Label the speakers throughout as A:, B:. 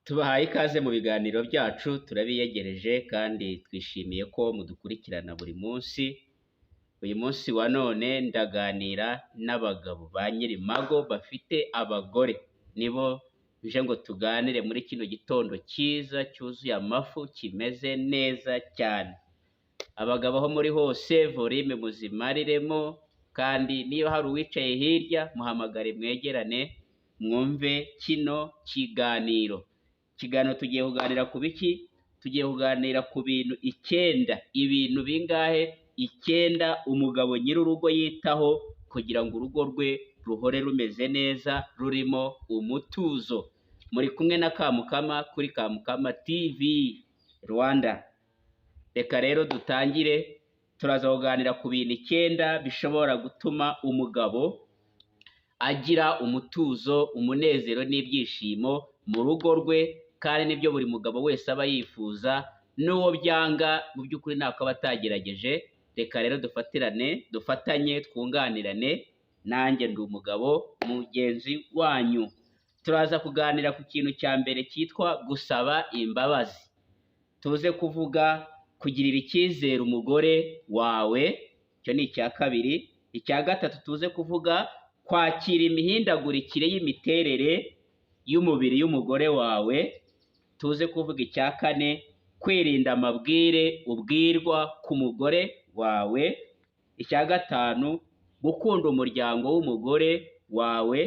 A: Tubahaye ikaze mu biganiro byacu, turabiyegereje kandi twishimiye ko mudukurikirana buri munsi. Uyu munsi wa none ndaganira n'abagabo ba nyirimago bafite abagore, nibo nje ngo tuganire muri kino gitondo cyiza cyuzuye amafu kimeze neza cyane. Abagabo aho muri hose volume muzimariremo, kandi niba hari uwicaye hirya muhamagare mwegerane mwumve kino kiganiro. Ikiganiro tugiye kuganira ku biki? Tugiye kuganira ku bintu 9. Ibintu bingahe? 9 umugabo nyir'urugo yitaho kugira ngo urugo rwe ruhore rumeze neza rurimo umutuzo. Muri kumwe na Kamukama kuri Kamukama TV Rwanda. Reka rero dutangire, turaza kuganira ku bintu 9 bishobora gutuma umugabo agira umutuzo, umunezero n'ibyishimo mu rugo rwe, kandi nibyo buri mugabo wese aba yifuza, n'uwo byanga mu by'ukuri ntako aba atagerageje. Reka rero dufatirane, dufatanye, twunganirane, nanjye ndi umugabo mugenzi wanyu. Turaza kuganira ku kintu cya mbere cyitwa gusaba imbabazi. Tuze kuvuga kugirira icyizere umugore wawe, icyo ni icya kabiri. Icya gatatu tuze kuvuga kwakira imihindagurikire y'imiterere y'umubiri y'umugore wawe. Tuze kuvuga icya kane, kwirinda amabwire ubwirwa ku mugore wawe. Icya gatanu, gukunda umuryango w'umugore wawe.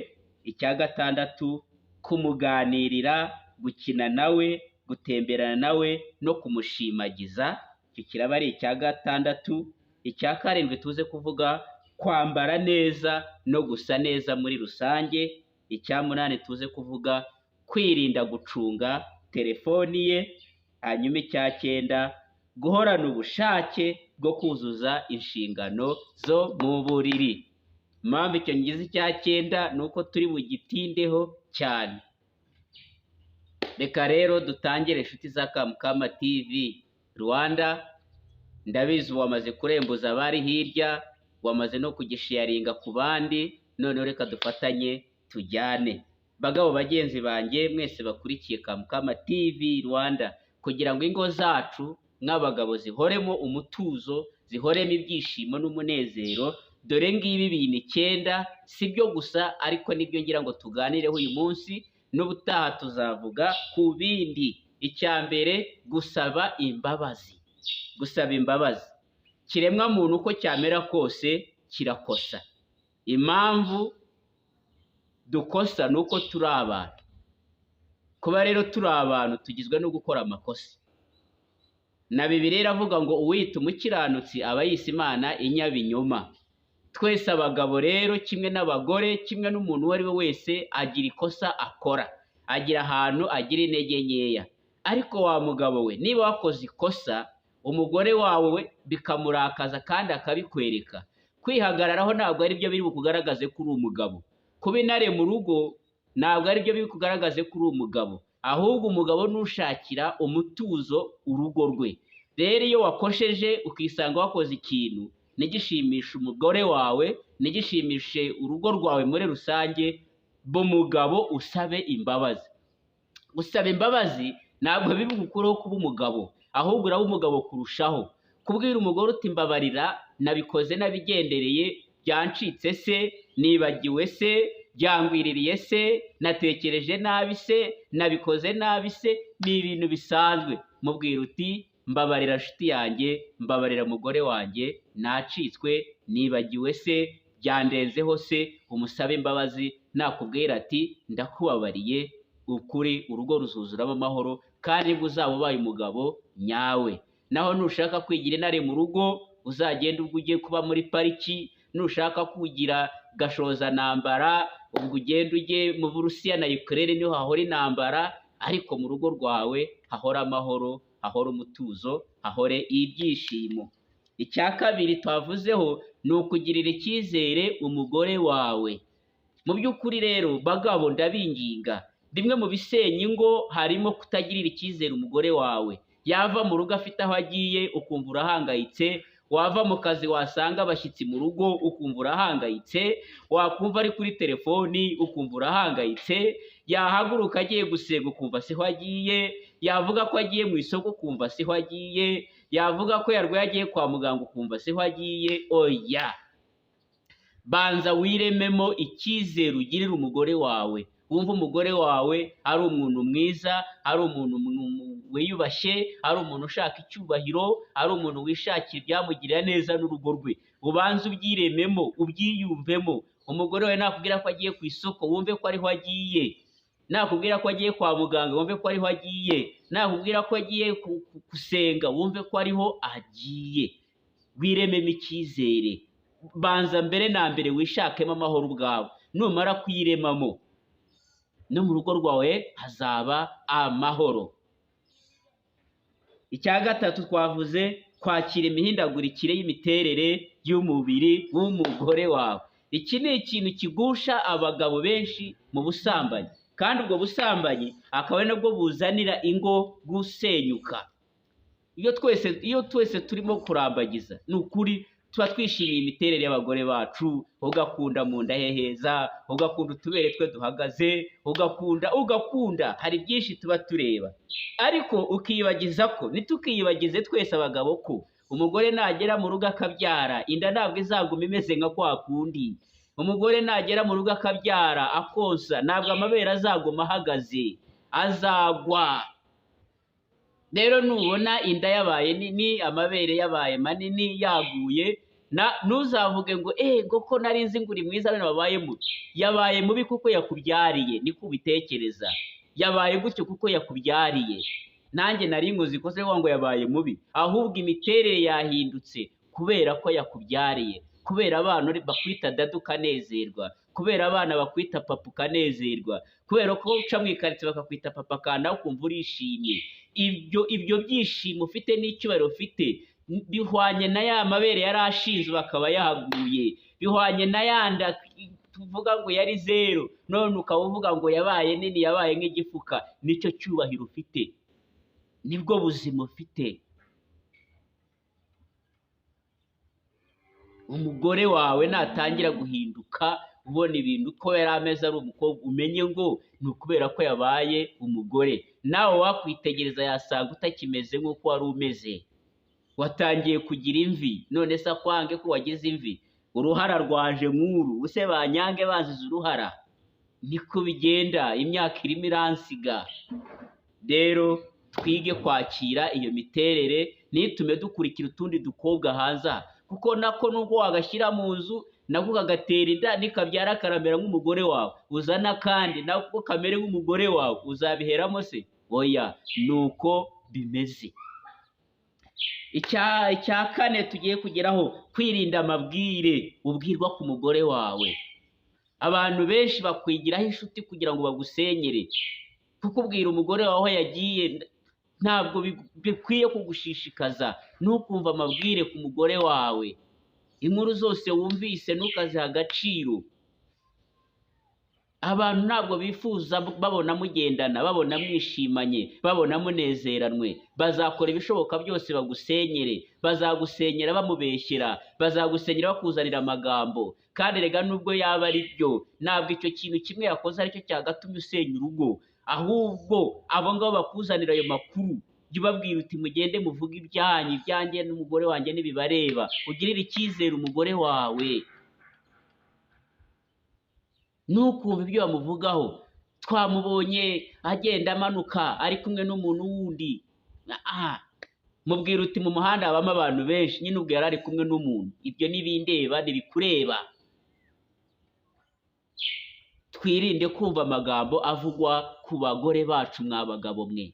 A: Icya gatandatu, kumuganirira, gukina nawe, gutemberana nawe no kumushimagiza. Icyo kiraba ari icya gatandatu. Icya karindwi tuze kuvuga kwambara neza no gusa neza muri rusange. Icya munani tuze kuvuga kwirinda gucunga telefoni ye. Hanyuma icya cyenda, guhorana ubushake bwo kuzuza inshingano zo mu buriri. Impamvu icyo ngize icya cyenda ni uko turi bugitindeho cyane. Reka rero dutangire inshuti za Kamukama TV Rwanda. Ndabizi wamaze kurembuza abari hirya, wamaze no kugisharinga ku bandi, noneho reka dufatanye tujyane. Bagabo bagenzi banjye mwese bakurikiye Kamukama TV Rwanda, kugira ngo ingo zacu nk'abagabo zihoremo umutuzo, zihoremo ibyishimo n'umunezero, dore ngibi bintu 9, si byo gusa ariko nibyo ngira ngo tuganireho uyu munsi, n'ubutaha tuzavuga ku bindi. Icya mbere, gusaba imbabazi. Gusaba imbabazi, kiremwa muntu uko cyamera kose kirakosa. Impamvu dukosa ni uko turi abantu. Kuba rero turi abantu tugizwe no gukora amakosa. Na Bibiliya iravuga ngo uwita umukiranutsi aba yise Imana inyabinyoma. Twese abagabo rero kimwe n'abagore, kimwe n'umuntu uwo ari we wese agira ikosa akora, agira ahantu agira intege nkeya. Ariko wa mugabo we, niba wakoze ikosa umugore wawe bikamurakaza kandi akabikwereka, kwihagararaho ntabwo ari byo biri bukugaragaze ko uri umugabo. Kuba intare mu rugo ntabwo ari byo biri bukugaragaze ko uri umugabo, ahubwo umugabo nushakira umutuzo urugo rwe. Rero iyo wakosheje ukisanga wakoze ikintu ntigishimishe umugore wawe, ntigishimishe urugo rwawe muri rusange, umugabo usabe imbabazi. Gusaba imbabazi ntabwo biri bugukureho kuba umugabo, ahubwo uraba umugabo kurushaho. Kubwira umugore uti mbabarira, nabikoze nabigendereye, byancitse se, nibagiwe se, byangwiririye se, natekereje nabi se, nabikoze nabi se, ni ibintu bisanzwe. Mubwira uti mbabarira nshuti yanjye, mbabarira mugore wanjye, nacitswe, nibagiwe se, byandenzeho se, umusabe imbabazi. Nakubwira ati ndakubabariye, ukuri urugo ruzuzuramo amahoro, kandi nibwo uzaba ubaye umugabo nyawe. Naho nushaka kwigira intare mu rugo, uzagenda ubwo ugiye kuba muri pariki, nushaka kugira gashoza ntambara, ubwo ugenda ujye mu Burusiya na Ukraine niho hahora intambara, ariko mu rugo rwawe hahora amahoro, hahora umutuzo, hahore ibyishimo. Icya kabiri twavuzeho ni ukugirira icyizere umugore wawe. Mu by'ukuri rero bagabo ndabinginga, bimwe mu bisenya ingo harimo kutagirira icyizere umugore wawe. Yava mu rugo afite aho agiye ukumva urahangayitse, Wava mu kazi wasanga abashyitsi mu rugo ukumva urahangayitse, wakumva ari kuri telefoni ukumva urahangayitse, yahaguruka agiye gusenga ukumva siho agiye, yavuga ko agiye mu isoko ukumva siho agiye, yavuga ko yarwaye agiye kwa muganga ukumva siho agiye. Oya, banza wirememo icyizere ugirira umugore wawe, wumva umugore wawe ari umuntu mwiza, ari umuntu wiyubashye, ari umuntu ushaka icyubahiro, ari umuntu wishakira ibyamugirira neza n'urugo rwe. Ubanze ubyirememo, ubyiyumvemo. Umugore wawe nakubwira ko agiye ku isoko wumve ko ariho agiye, nakubwira ko agiye kwa muganga wumve ko ariho agiye, nakubwira ko agiye gusenga wumve ko ariho agiye. Wirememo icyizere, banza mbere na mbere wishakemo amahoro ubwawe. Numara kuyiremamo, no mu rugo rwawe hazaba amahoro. Icya gatatu twavuze kwakira imihindagurikire y'imiterere y'umubiri w'umugore wawe. Iki ni ikintu kigusha abagabo benshi mu busambanyi, kandi ubwo busambanyi akaba ari nabwo buzanira ingo gusenyuka. Iyo twese turimo kurambagiza, ni ukuri tuba twishimiye imiterere y'abagore bacu, ugakunda mu nda he heza, ugakunda utubere twe duhagaze, ugakunda, hari byinshi tuba tureba. Ariko ukiyibagiza ko, ntitukiyibagize twese abagabo ko umugore nagera mu rugo akabyara, inda ntabwo izaguma imeze nka kwa kundi. Umugore nagera mu rugo akabyara akonsa, ntabwo amabere azaguma ahagaze, azagwa. Rero nubona inda yabaye nini, amabere yabaye manini, yaguye, ntuzavuge ngo ngo ko nari nzi ngo uri mwiza none wabaye mubi. Yabaye mubi kuko yakubyariye, niko ubitekereza. Yabaye gutyo kuko yakubyariye. Nanjye nari nkuzi ko se ngo yabaye mubi, ahubwo imiterere yahindutse kubera ko yakubyariye, kubera abana bakwita dada ukanezerwa, kubera abana bakwita papa ukanezerwa, kubera ko uca mu ikaritsiye bakakwita papa kandi ukumva urishimye. Ibyo byishimo ufite n'icyubahiro ufite bihwanye na ya mabere yari ashinzwe akaba yahaguye, bihwanye na ya nda tuvuga ngo yari zero none ukaba uvuga ngo yabaye nini, yabaye nk'igifuka. Nicyo cyubahiro ufite, nibwo buzima ufite. Umugore wawe natangira guhinduka ubona ibintu uko yari ameze ari umukobwa, umenye ngo ni ukubera ko yabaye umugore. Nawe wakwitegereza yasanga utakimeze nk'uko wari umeze, watangiye kugira imvi. None se akwange ko wagize imvi? Uruhara rwaje nk'uru, use banyange bazize uruhara. Niko bigenda, imyaka irimo iransiga. Rero twige kwakira iyo miterere, ntitume dukurikira utundi dukobwa hanze, kuko nako nubwo wagashyira mu nzu nako kagatera inda, nikabyara karamera nk'umugore wawe, uzana kandi nako kamere nk'umugore wawe, uzabiheramo se? Oya, nuko bimeze. Icya kane tugiye kugeraho, kwirinda amabwire ubwirwa ku mugore wawe. Abantu benshi bakwigiraho inshuti kugira ngo bagusenyere. Kukubwira umugore wawe aho yagiye ntabwo bikwiye kugushishikaza. Ntukumva amabwire ku mugore wawe. Inkuru zose wumvise ntukaziha agaciro. Abantu ntabwo bifuza babona mugendana, babona mwishimanye, babona munezeranwe. Bazakora ibishoboka byose bagusenyere, bazagusenyera bamubeshyera, bazagusenyera bakuzanira amagambo. Kandi rega nubwo yaba ari byo, ntabwo icyo kintu kimwe yakoze aricyo cyagatumye usenya urugo. Ahubwo abo ngabo bakuzanira ayo makuru, jya ubabwira uti mugende muvuge ibyanyu, ibyanjye n'umugore wanjye ntibibareba. Ugirire icyizere umugore wawe, ntukumve ibyo bamuvugaho. Twamubonye agenda amanuka ari kumwe n'umuntu wundi. Mubwira uti mu muhanda habamo abantu benshi, nyine ubwo yari ari kumwe n'umuntu. Ibyo ntibindeba, ntibikureba. Twirinde kumva amagambo avugwa ku bagore bacu, mwa bagabo mwe.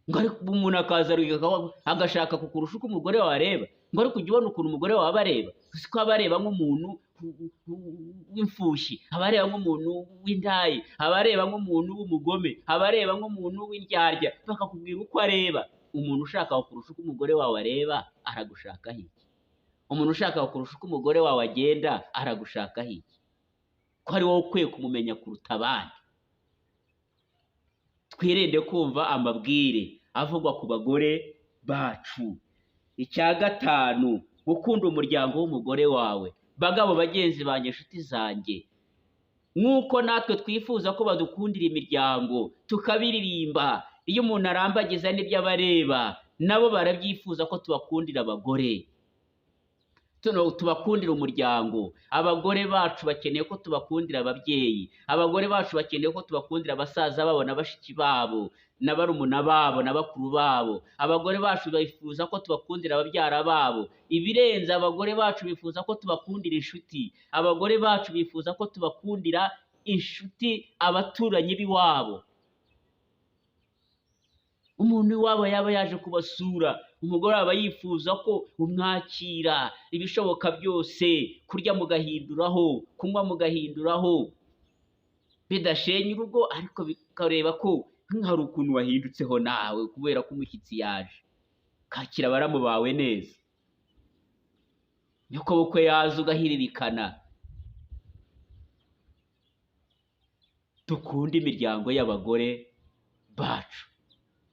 A: Ngo ariko umuntu akaza agashaka kukurusha uko umugore wawe areba, ngo ariko ujya ubona ukuntu umugore wawe areba, siko aba areba nk'umuntu w'imfushyi, aba areba nk'umuntu w'indayi, aba areba nk'umuntu w'umugome, aba areba nk'umuntu w'indyarya. Bakakubwira uko areba. Umuntu ushaka kukurusha uko umugore wawe areba aragushakaho iki? Umuntu ushaka kukurusha uko umugore wawe agenda aragushakaho iki? Ko ari wowe ukwiye kumumenya kuruta abandi. Twirinde kumva amabwire avugwa ku bagore bacu. Icya gatanu, gukunda umuryango w'umugore wawe. Bagabo bagenzi banjye, inshuti zanjye, nk'uko natwe twifuza ko badukundira imiryango tukabiririmba, iyo umuntu arambagiza n'ibyo abareba, nabo barabyifuza ko tubakundira abagore, tubakundira umuryango. Abagore bacu bakeneye ko tubakundira ababyeyi, abagore bacu bakeneye ko tubakundira abasaza babo na bashiki babo na barumuna babo na bakuru babo. Abagore bacu bifuza ko tubakundira ababyara babo. Ibirenze, abagore bacu bifuza ko tubakundira inshuti, abagore bacu bifuza ko tubakundira inshuti, abaturanyi b'iwabo. Umuntu iwabo yaba yaje kubasura, umugore aba yifuza ko umwakira ibishoboka byose, kurya mugahinduraho, kunywa mugahinduraho, bidashenya urugo, ariko bikareba ko hari ukuntu wahindutseho nawe kubera ko umushyitsi yaje. Kakira abaramu bawe neza, nyokobukwe yaza ugahiririkana. Dukunde imiryango y'abagore bacu,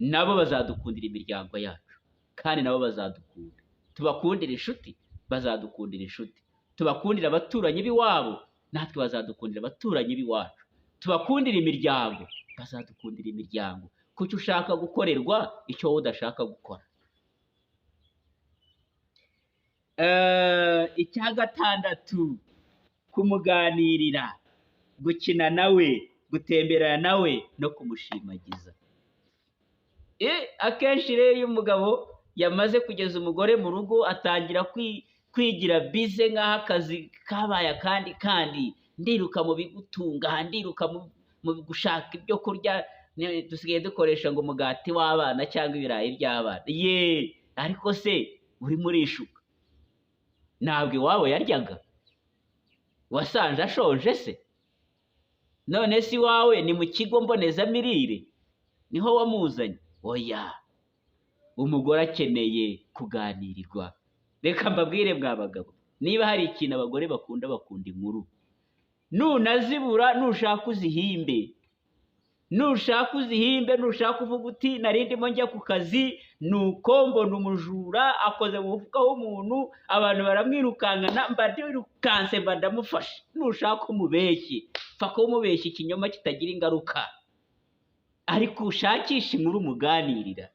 A: nabo bazadukundira imiryango yacu, kandi nabo bazadukunda. Tubakundira inshuti, bazadukundira inshuti. Tubakundira abaturanyi b'iwabo, natwe bazadukundira abaturanyi b'iwacu. Tubakundira imiryango, bazadukundira imiryango. Kuki ushaka gukorerwa icyo wowe udashaka gukora? Icya gatandatu, kumuganirira, gukina nawe, gutemberana nawe no kumushimagiza. Akenshi rero iyo umugabo yamaze kugeza umugore mu rugo, atangira kwigira bize nk'aho akazi kabaye akandi, kandi ndiruka mu bigutunga, ndiruka mu gushaka ibyo kurya. Dusigaye dukoresha ngo umugati w'abana cyangwa ibirayi by'abana. Ye, ariko se urimo urishuka? Ntabwo iwabo yaryaga, wasanze ashonje se? None se iwawe ni mu kigo mbonezamirire niho wamuzanye? Oya, umugore akeneye kuganirirwa. Reka mbabwire mwa bagabo, niba hari ikintu abagore bakunda, bakunda inkuru. Nunazibura nushaka uzihimbe, nushaka uzihimbe, nushaka uvuga uti nari ndimo njya ku kazi, nuko mbona umujura akoze mu mufuka w'umuntu, abantu baramwirukankana, mba ndirukanse mba ndamufashe. Nushaka umubeshye, pfa kuba umubeshye ikinyoma kitagira ingaruka, ariko ushakishe inkuru umuganirira.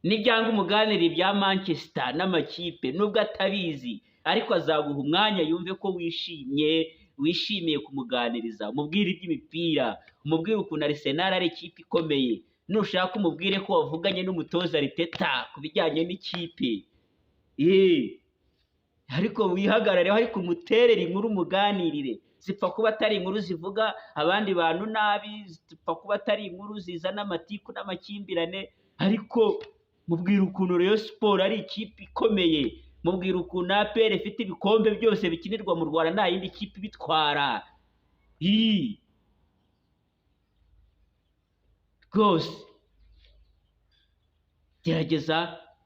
A: Nibyanga umuganirira ibya Manchester n'amakipe, nubwo atabizi, ariko azaguha umwanya yumve ko wishimye, wishimiye kumuganiriza. Umubwire iby'imipira, umubwire ukuntu Arsenal ari ikipe ikomeye. Nushaka umubwire ko wavuganye n'umutoza Arteta ku bijyanye n'ikipe. Ariko wihagarareho, ariko umuterere inkuru umuganirire. Zipfa kuba atari inkuru zivuga abandi bantu nabi, zipfa kuba atari inkuru zizana amatiku n'amakimbirane, ariko mubwira ukuntu Rayon Sports ari ikipe ikomeye, mubwira ukuntu APR ifite ibikombe byose bikinirwa mu Rwanda, nta yindi kipe ibitwara. Rwose gerageza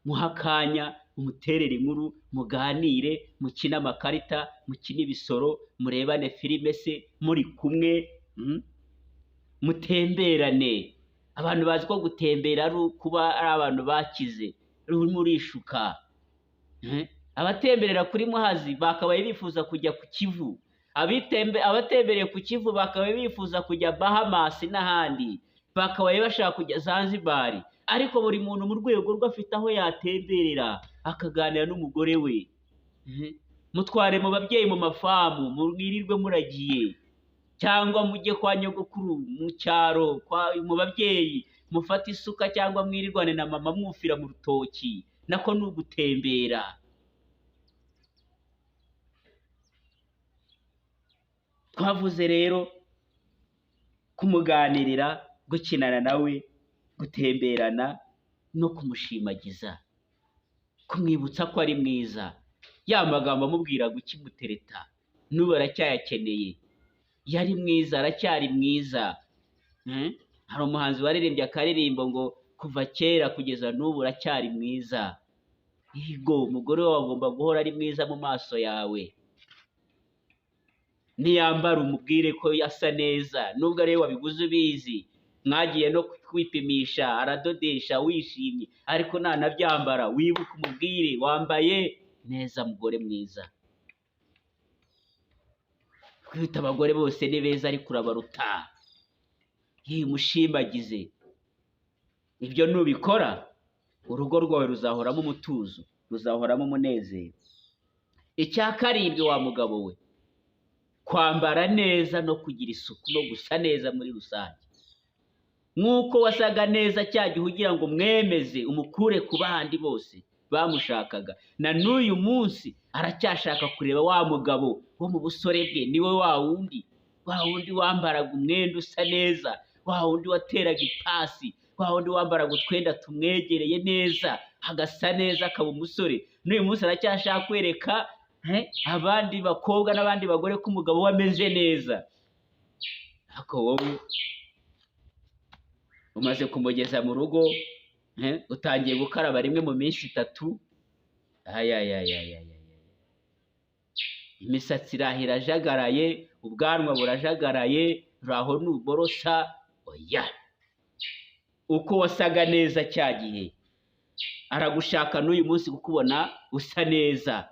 A: muhe akanya, umuterere inkuru, muganire, mukine amakarita, mukine ibisoro, murebane filime se muri kumwe, mutemberane. Abantu bazi ko gutembera ari kuba ari abantu bakize, urimo urishuka. Abatemberera kuri Muhazi bakabaye bifuza kujya ku Kivu, abatembereye ku Kivu bakabaye bifuza kujya Bahamas n'ahandi, bakabaye bashaka kujya Zanzibar. Ariko buri muntu mu rwego rwe afite aho yatemberera akaganira n'umugore we. Mutware mu babyeyi mu mafamu, mwirirwe muragiye, cyangwa mujye kwa nyogokuru mu cyaro, mu babyeyi mufate isuka, cyangwa mwirirwane na mama mwufira mu rutoki. Nako ni ugutembera. Twavuze rero kumuganirira, gukinana nawe, gutemberana no kumushimagiza, kumwibutsa ko ari mwiza. Ya magambo amubwira gukimutereta n'ubu aracyayakeneye. Yari mwiza, aracyari mwiza. Hari umuhanzi waririmbye akaririmbo ngo kuva kera kugeza n'ubu uracyari mwiza. Yego, umugore wawe agomba guhora ari mwiza mu maso yawe. Niyambara umubwire ko asa neza, nubwo ariwe wabiguze ubizi. Mwagiye no kwipimisha, aradodesha wishimye, ariko nanabyambara wibuke umubwire wambaye neza mugore mwiza. Kwita abagore bose ni beza ariko urabaruta. Mushimagize. Ibyo nubikora urugo rwawe ruzahoramo umutuzo, ruzahoramo umunezero. Icya karindwi, wa mugabo we, kwambara neza no kugira isuku no gusa neza muri rusange. Nk'uko wasaga neza cya gihe ugira ngo mwemeze umukure ku bandi bose bamushakaga, na n'uyu munsi aracyashaka kureba wa mugabo wo mu busore bwe, niwe wa wundi wambaraga umwenda usa neza, wa wundi wateraga ipasi, wa wundi wambaraga utwenda tumwegereye neza, agasa neza akaba umusore. N'uyu munsi aracyashaka kwereka abandi bakobwa n'abandi bagore ko umugabo we ameze neza. Ariko wowe umaze kumugeza mu rugo, utangiye gukaraba rimwe mu minsi 3, imisatsi irahira ajagaraye, ubwanwa burajagaraye, uraho nuborosa. Oya, uko wasaga neza cya gihe aragushaka n'uyu munsi kukubona usa neza.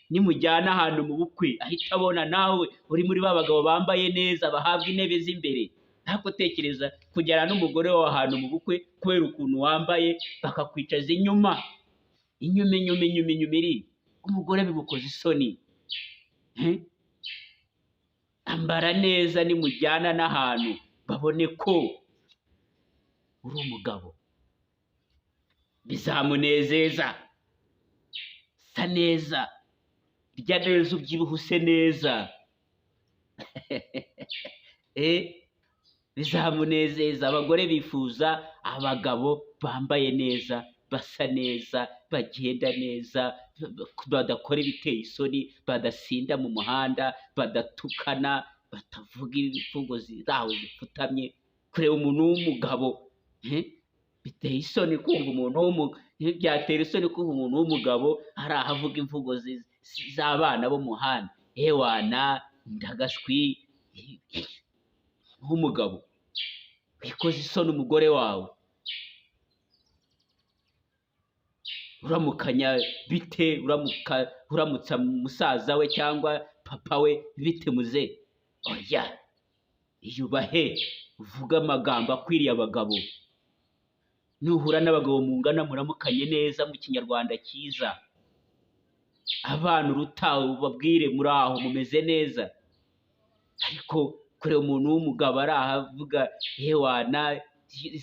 A: Nimujyana ahantu mu bukwe ahita abona nawe uri muri ba bagabo bambaye neza, bahabwa intebe z'imbere. Ariko tekereza kujyana n'umugore wawe ahantu mu bukwe kubera ukuntu wambaye, bakakwicaza inyuma inyuma inyuma inyuma inyuma iri umugore bimukoza isoni. Ambara neza nimujyana n'ahantu babone ko uri umugabo, bizamunezeza. Sa neza, rya neza, ubyibuhe use neza, bizamunezeza. Abagore bifuza abagabo bambaye neza, basa neza, bagenda neza, badakora ibiteye isoni, badasinda mu muhanda, badatukana, batavuga imvugo zaho zifutamye. Kureba umuntu w'umugabo biteye isoni, kumva umuntu byatera isoni kumva umuntu w'umugabo ari aho avuga imvugo z'abana bo mu muhanda, ewana ndagashwi. Nk'umugabo wikoze isoni umugore wawe, uramukanya bite? Uramutsa musaza we cyangwa papa we bite muze? Oya, iyubahe, uvuge amagambo akwiriye abagabo. Nuhura n'abagabo mungana muramukanye neza mu kinyarwanda cyiza. Abana uruta ubabwire muri aho mumeze neza. Ariko kureba umuntu w'umugabo ari aho avuga ewana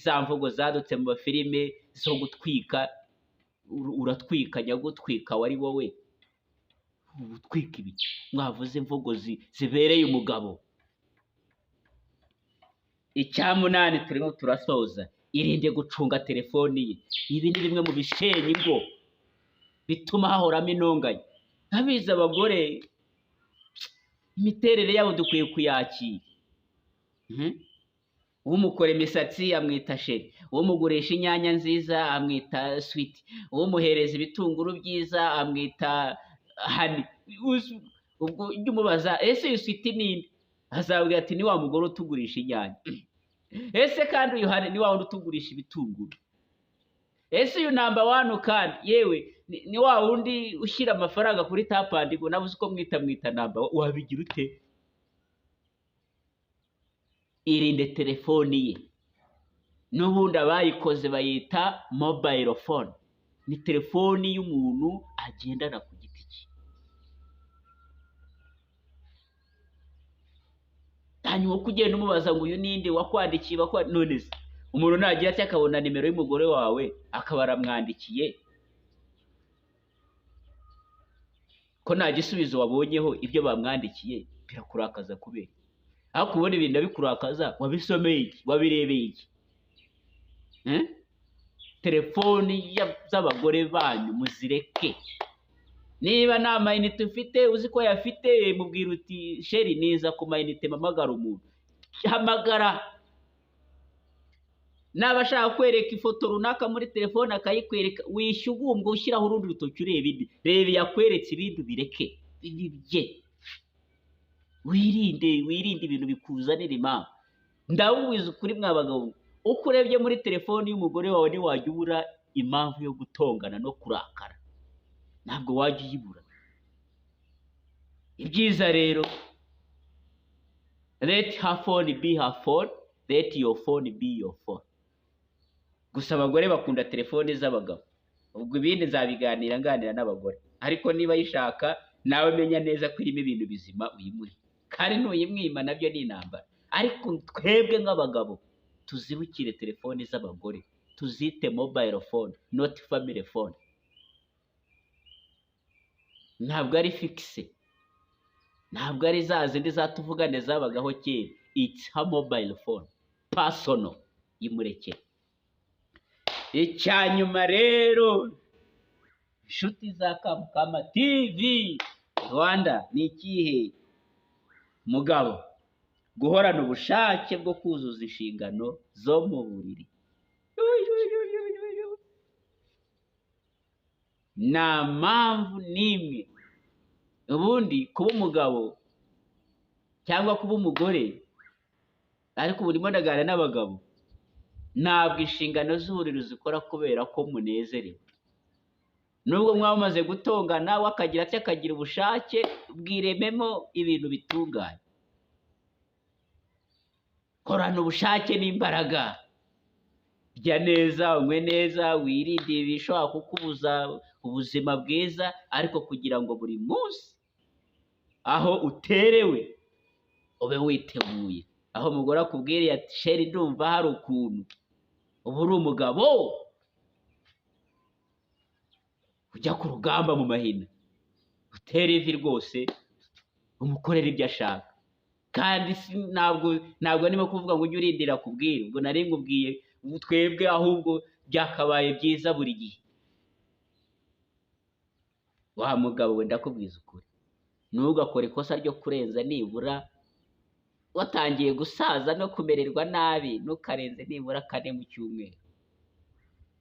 A: za mvugo zadutse mu mafilime zo gutwika, uratwika nyagutwika wari wowe utwika ibiki? Mwavuze imvugo zibereye umugabo. Icya munani turimo turasoza, irinde gucunga telefoni ye. Ibi ni bimwe mu bishenyi ingo, bituma hahoramo intonganya. Abizi abagore imiterere yabo dukwiye kuyakira. Umukora imisatsi amwita sheri, umugurisha inyanya nziza amwita switi, umuhereza ibitunguru byiza amwita hani. Ubwo ujya umubaza ese uyu switi ninde? Azabwira ati ni wa mugore utugurisha inyanya. Ese kandi uyu hani ni wa wundi utugurisha ibitunguru. Ese uyu namba wanu kandi yewe ni wa wundi ushyira amafaranga kuri tapandi ngo nabuze uko mwita namba, wabigira ute? Irinde telefoni ye. N'ubundi abayikoze bayita mobile phone, ni telefoni y'umuntu agendana ku giti cye. Hanyuma uko ugenda umubaza ngo uyu ninde wakwandikiye, none se umuntu nagira ati akabona nimero y'umugore wawe akaba aramwandikiye, ko nta gisubizo wabonyeho ibyo bamwandikiye, birakurakaza kubera. Aho kubona ibintu bikurakaza, wabisomeye iki? Wabirebeye iki? Telefoni z'abagore banyu muzireke. Niba nta mayinite ufite uzi ko yafite, mubwira uti sheri niza ku mayinite mpamagara umuntu. Hamagara. Naba ashaka kwereka ifoto runaka muri telefone akayikwereka, wishyugumbwa ushyiraho urundi rutoki ureba indi. Reba yakweretse ibindi bireke, bibye. Wirinde, wirinde ibintu bikuzanira impamvu. Ndabubwiza ukuri mwa bagabo, Uko urebye muri telefoni y'umugore wawe ntiwajya ubura impamvu yo gutongana no kurakara, ntabwo wajya uyibura. Ibyiza rero, let her phone be her phone, let your phone be your phone. Gusa abagore bakunda telefoni z'abagabo, ubwo ibindi nzabiganira nganira n'abagore, ariko niba ayishaka nawe menya neza ko irimo ibintu bizima uyimuhe, kandi nuyimwima nabyo ni intambara. Ariko twebwe nk'abagabo tuzibukire telefoni z'abagore, tuzite mobile phone, not family phone. Ntabwo ari fixe, ntabwo ari za zindi za tuvugane zabagaho kera. It's her mobile phone, personal, yimurekere. Icya nyuma rero, inshuti za Kamukama TV Rwanda, ni ikihe? Mugabo, guhorana ubushake bwo kuzuza inshingano zo mu buriri. Nta mpamvu n'imwe ubundi kuba umugabo cyangwa kuba umugore, ariko ubu ndimo ndaganira n'abagabo, ntabwo inshingano z'uburiri uzikora kubera ko munezerewe. Nubwo mwaba mumaze gutongana, we akagira atya akagira ubushake, bwirememo ibintu bitunganye. Korana ubushake n'imbaraga, rya neza, unywe neza, wirinde ibishobora kukubuza ubuzima bwiza, ariko kugira ngo buri munsi aho uterewe ube witeguye. Aho umugore akubwiriye ati chéri ndumva hari ukuntu, uba uri umugabo ujya ku rugamba mu mahina, utera ivi rwose, umukorera ibyo ashaka. Kandi ntabwo ndimo kuvuga ngo ujye urindira akubwire, ubwo nari nkubwiye twebwe, ahubwo byakabaye byiza buri gihe. Wa mugabo we, ndakubwiza ukuri, ntugakore ikosa ryo kurenza nibura watangiye gusaza no kumererwa nabi, ntukarenze nibura 4 mu cyumweru.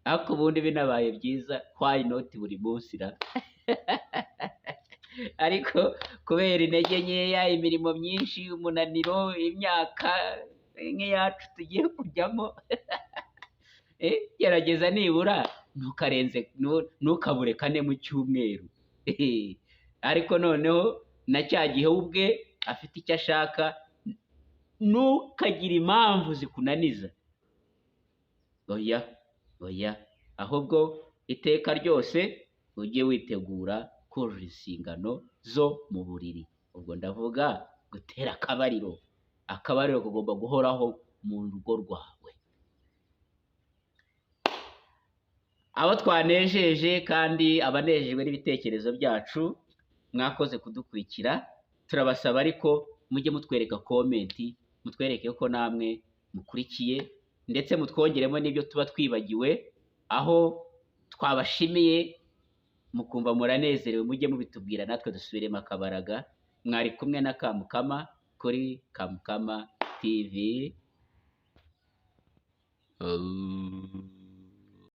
A: Ariko ubundi binabaye byiza, why not buri munsi ra? Ariko kubera intege nkeya, imirimo myinshi, umunaniro, imyaka nk'iyacu tugiye kujyamo, gerageza nibura ntukabure 4 mu cyumweru. Ariko noneho na cya gihe ubwe afite icyo ashaka, ntukagire impamvu zikunaniza. Oya, oya, ahubwo iteka ryose ujye witegura kuzuza inshingano zo mu buriri. Ubwo ndavuga gutera akabariro. Akabariro kagomba guhoraho mu rugo rwawe. Abo twanejeje kandi abanejejwe n'ibitekerezo byacu, mwakoze kudukurikira. Turabasaba ariko mujye mutwereka comment, mutwereke ko namwe mukurikiye, ndetse mutwongeremo n'ibyo tuba twibagiwe, aho twabashimiye mukumva muranezerewe, mujye mubitubwira natwe dusubiremo akabaraga. Mwari kumwe na Kamukama kuri Kamukama TV.